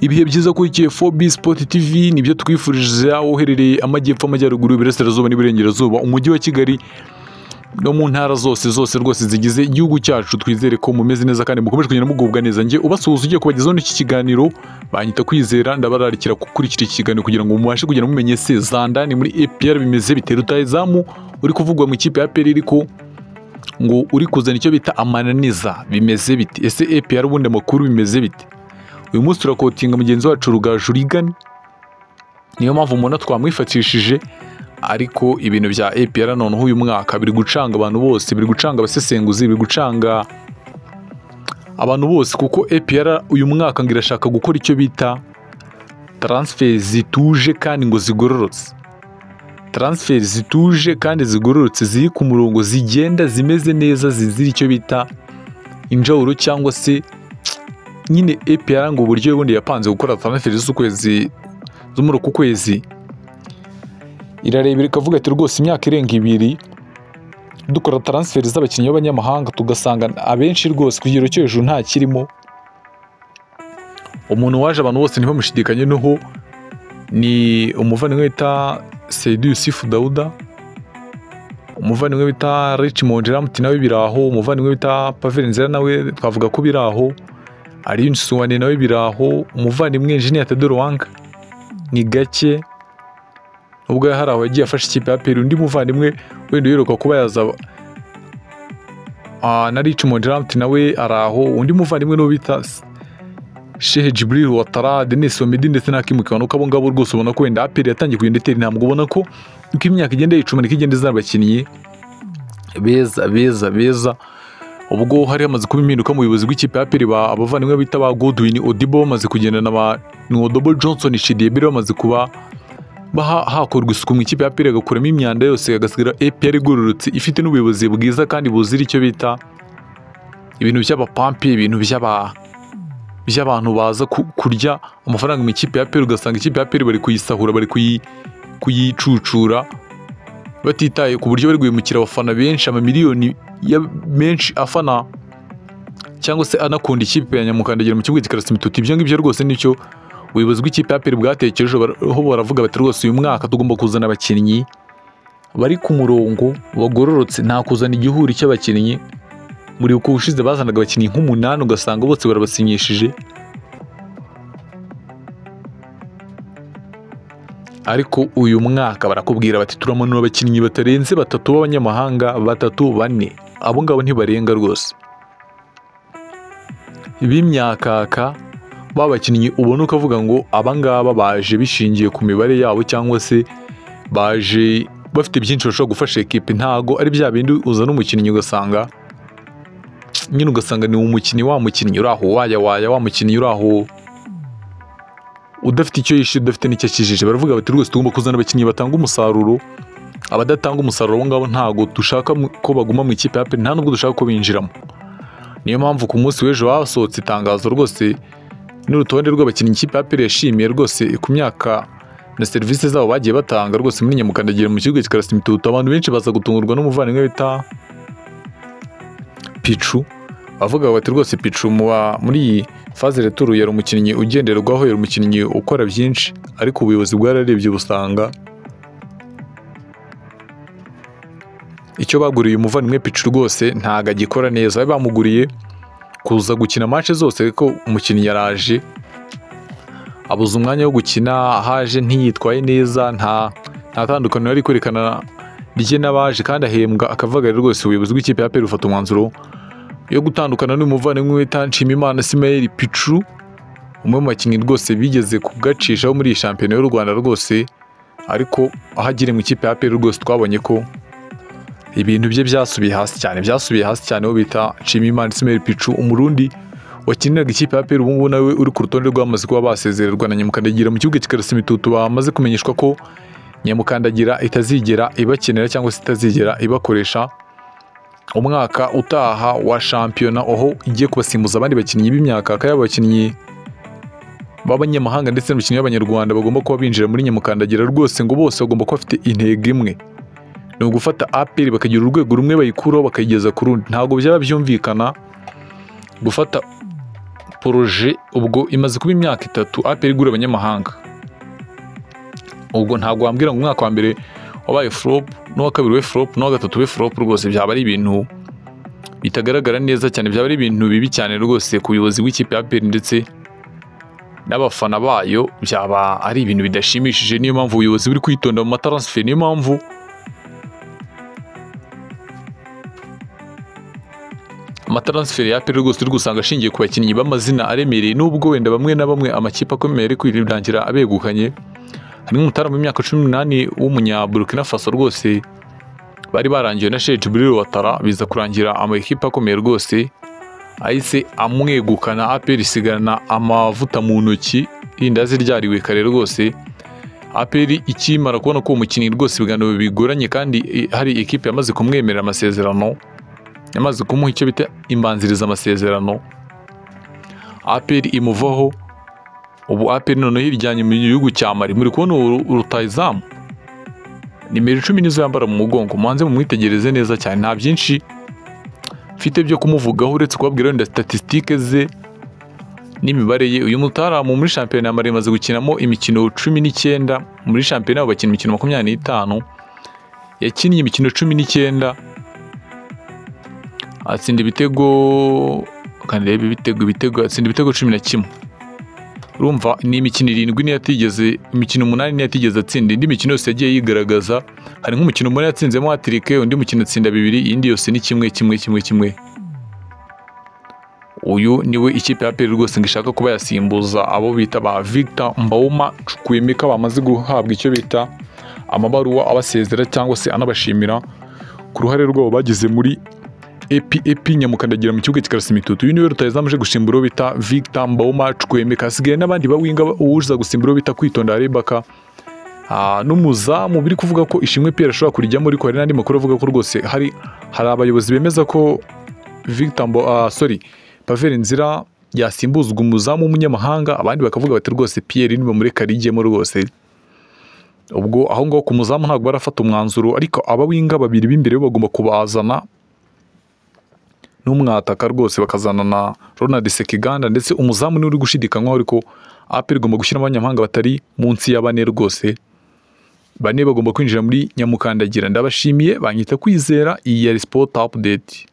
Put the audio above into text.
Ibihe byiza kuri 4B Sport TV nibyo twifurije aho uherereye amajyepfo, amajyaruguru, iburasirazuba n'iburengerazuba, umujyi wa Kigali no mu ntara zose zose rwose zigize igihugu cyacu. Twizere ko mumeze neza kandi mukomeje kugenda mugubwa neza. Njye ubasuhuza ugiye kubagezaho n'iki kiganiro banyita Kwizera, ndabararikira gukurikira iki kiganiro kugira ngo mubashe kugenda mumenye se zandani muri APR bimeze bite. Rutahizamu uri kuvugwa mu ikipe ya APR ariko ngo uri kuzana icyo bita amananiza bimeze bite? Ese APR ubundi amakuru bimeze bite? Uyu munsi turakotinga mugenzi wacu Rugaju Rigani, niyo mpamvu mubona twamwifatishije. Ariko ibintu bya APR noneho uyu mwaka biri gucanga abantu bose, biri gucanga abasesenguzi, biri gucanga abantu bose, kuko APR uyu mwaka ngo irashaka gukora icyo bita transfer zituje kandi ngo zigororotse. Transfer zituje kandi zigororotse, ziri ku murongo, zigenda zimeze neza, zizira icyo bita injawuro cyangwa se nyine APR ngo uburyo ubundi yapanze gukora transfer z'ukwezi zo muri uku kwezi, irarebera ikavuga ati rwose imyaka irenga ibiri dukora transfer z'abakinnyi b'abanyamahanga tugasanga abenshi rwose ku kigero cyo hejuru nta kirimo. Umuntu waje abantu bose ntibamushidikanye noho ni umuvandimwe bita Seydou Yussif Dauda, umuvandimwe bita Richmond Ramti nawe biraho, umuvandimwe bita Pavel Nzera nawe twavuga ko biraho, Alioune Souane nawe biraho, umuvandimwe Engineer Tedor Wanga ni gake ubwo hari aho yagiye afashe ikipe ya APR. Undi muvandimwe wenda uheruka kuba yaza na Richmond Ramti nawe araho, undi muvandimwe n'uwo bita Sheikh Jibril Ouattara, Denis Omedi ndetse na Hakim Kiwanuka. Abo ngabo rwose ubona ko wenda APR yatangiye kugenda itera intambwe, ubona ko uko imyaka igenda yicuma niko igenda izana abakinnyi beza beza beza. Ubwo hari hamaze kuba impinduka mu buyobozi bw'ikipe ya APR, abavandimwe bita ba Godwin Odibo bamaze kugendana ba Nwodobo Johnson Chidiebere bamaze kuba hakorwa isuku mu ikipe ya APR, agakuramo imyanda yose, agasigara APR igororotse ifite n'ubuyobozi bwiza kandi buzira icyo bita ibintu by'abapampi, ibintu by'abantu baza kurya amafaranga mu ikipe ya APR, ugasanga ikipe ya APR bari kuyisahura, bari kuyicucura batitaye ku buryo bari guhemukira abafana benshi, amamiliyoni menshi afana cyangwa se anakunda ikipe ya Nyamukandagira mu kibuga kikarasa imitutu. Ibyo ngibyo rwose nicyo ubuyobozi bw'ikipe ya APR bwatekerejeho, baravuga bati rwose uyu mwaka tugomba kuzana abakinnyi bari ku murongo bagororotse, nta kuzana igihuri cy'abakinnyi. Muri uko ushize bazanaga abakinnyi nk'umunani ugasanga bose barabasinyishije, ariko uyu mwaka barakubwira bati turamanura abakinnyi batarenze batatu b'abanyamahanga, batatu bane, abo ngabo ntibarenga rwose. B'imyakaka babakinnyi ubona ukavuga ngo abangaba baje bishingiye ku mibare yabo cyangwa se baje bafite byinshi bashobora gufasha ekipe, ntago ari bya bindi uzana umukinnyi ugasanga nyine ugasanga ni umukinnyi wa mukinnyi uri aho waya waya wa mukinnyi uri aho udafite icyo yishe, udafite n'icyo akijije. Baravuga bati rwose tugomba kuzana abakinnyi batanga umusaruro, abadatanga umusaruro abo ngabo ntago dushaka ko baguma mu ikipe ya APR, nta nubwo dushaka ko binjiramo. Niyo mpamvu ku munsi w'ejo hasohotse itangazo rwose n'urutonde rw'abakinnyi ikipe ya APR yashimiye rwose ku myaka na serivisi zabo bagiye batanga rwose muri Nyamukandagira mu kibuga kikarasa imitutu. Abantu benshi baza gutungurwa n'umuvandimwe bita Pichu, bavuga bati rwose Pichu muri iyi phase retour yari umukinnyi ugenderwaho, yari umukinnyi ukora byinshi, ariko ubuyobozi bwararebye busanga icyo baguriye umuvandimwe Pichu rwose ntago agikora neza. Bari bamuguriye kuza gukina match zose, ariko umukinnyi yaraje abuze umwanya wo gukina, ahaje ntiyitwaye neza, nta tandukaniro ari kwerekana rye n'abaje, kandi ahembwa akavuga rwose. Ubuyobozi bw'ikipe ya APR bufata umwanzuro yo gutandukana n'umuvandimwe wita Nshimiyimana Ismael Pichu, umwe mu bakinnyi rwose bigeze kugacishaho muri iyi shampiyona y'u Rwanda rwose, ariko aho agiriye mu ikipe ya APR rwose twabonye ko ibintu bye byasubiye hasi cyane, byasubiye hasi cyane. Uwo bita Nshimiyimana Ismael Pichu, umurundi wakiniraga ikipe ya APR ubu ngubu nawe uri ku rutonde rw'abamaze kuba basezererwa na Nyamukandagira mu kibuga kikarasa imitutu, bamaze kumenyeshwa ko Nyamukandagira itazigera ibakenera cyangwa se itazigera ibakoresha umwaka utaha wa shampiyona, aho igiye kubasimbuza abandi bakinnyi b'imyaka akaba abakinnyi b'abanyamahanga ndetse n'abakinnyi b'abanyarwanda bagomba kuba binjira muri Nyamukandagira rwose, ngo bose bagomba kuba bafite intego imwe, ni ugufata APR bakagira urwego rumwe bayikuraho bakayigeza ku rundi. Ntabwo byaba byumvikana gufata Projet ubwo imaze kuba imyaka 3 APR igura abanyamahanga. Ubwo ntabwo wambwira ngo umwaka wa mbere wabaye flop, n'uwa kabiri we flop, n'uwa gatatu we flop, rwose byaba ari ibintu bitagaragara neza cyane, byaba ari ibintu bibi cyane rwose ku buyobozi bw'ikipe ya APR ndetse n'abafana bayo, byaba ari ibintu bidashimishije. Niyo mpamvu ubuyobozi buri kwitonda mu matransfer, niyo mpamvu amatransfer ya APR rwose uri gusanga ashingiye ku bakinnyi b'amazina aremereye, nubwo wenda bamwe na bamwe amakipe akomeye ari kwirangira abegukanye. Harimo umutaramu w'imyaka 18 w'umunya Burkina Faso rwose bari barangiwe na Sheikh Djibril Ouattara, biza kurangira amakipe akomeye rwose ahise amwegukana, APR isigarana amavuta mu ntoki, irindazi ryariwe kare rwose. APR ikimara kubona ko uwo mukinnyi rwose ibiganiro bigoranye, kandi hari ekipe yamaze kumwemerera amasezerano, yamaze kumuha icyo bita imbanziriza amasezerano, APR imuvaho. Ubu APR noneho irijyanye mu gihugu cya Mali. Muri kubona rutahizamu nimero 10 nizo yambara mu mugongo, mubanze mumwitegereze neza cyane. Nta byinshi mfite byo kumuvugaho uretse kubabwira wenda statistique ze n'imibare ye. Uyu mutaramu muri shampiyona ya Mali imaze gukinamo imikino 19, muri shampiyona bakina imikino 25, yakinnye imikino 19 atsinda ibitego, kandi reba ibitego atsinda ibitego 11. Urumva ni imikino 7 niyo yatigeze, imikino 8 niyo yatigeze atsinda, indi mikino yose yagiye yigaragaza. Hari nk'umukino umwe yatsinzemo hat-trick, undi mukino atsinda 2, indi yose ni 1 1 1 1. Uyu niwe ikipe ya APR rwose ngo ishaka kuba yasimbuza abo bita ba Victor Mbauma Chukwuemeka bamaze guhabwa icyo bita amabaruwa abasezera cyangwa se anabashimira ku ruhare rwabo bagize muri EP Nyamukandagira mu kibuga kikarasa imitutu. Uyu niwe rutahizamu uje gusimbura uwo bita Victor Mbauma Chukwuemeka. Hasigaye n'abandi bawinga uwuza gusimbura uwo bita Kwitonda Rebaka, n'umuzamu biri kuvuga ko Ishimwe Pierre ashobora kurijyamo, ariko hari n'andi makuru avuga ko rwose hari abayobozi bemeza ko Victor Pavel Nzira yasimbuzwa umuzamu w'umunyamahanga, abandi bakavuga bati rwose Pierre nibamureka rijyemo rwose. Ubwo aho ngaho ku muzamu ntabwo barafata umwanzuro, ariko abawinga babiri b'imbere bagomba kubazana n'umwataka rwose, bakazana na Ronald Sekiganda, ndetse umuzamu ni uri gushidikanywa, ariko APR igomba gushyiramo abanyamahanga batari munsi ya 4 rwose, 4 bagomba kwinjira muri Nyamukandagira. Ndabashimiye, banyita Kwizera, iyi yari Sport Update.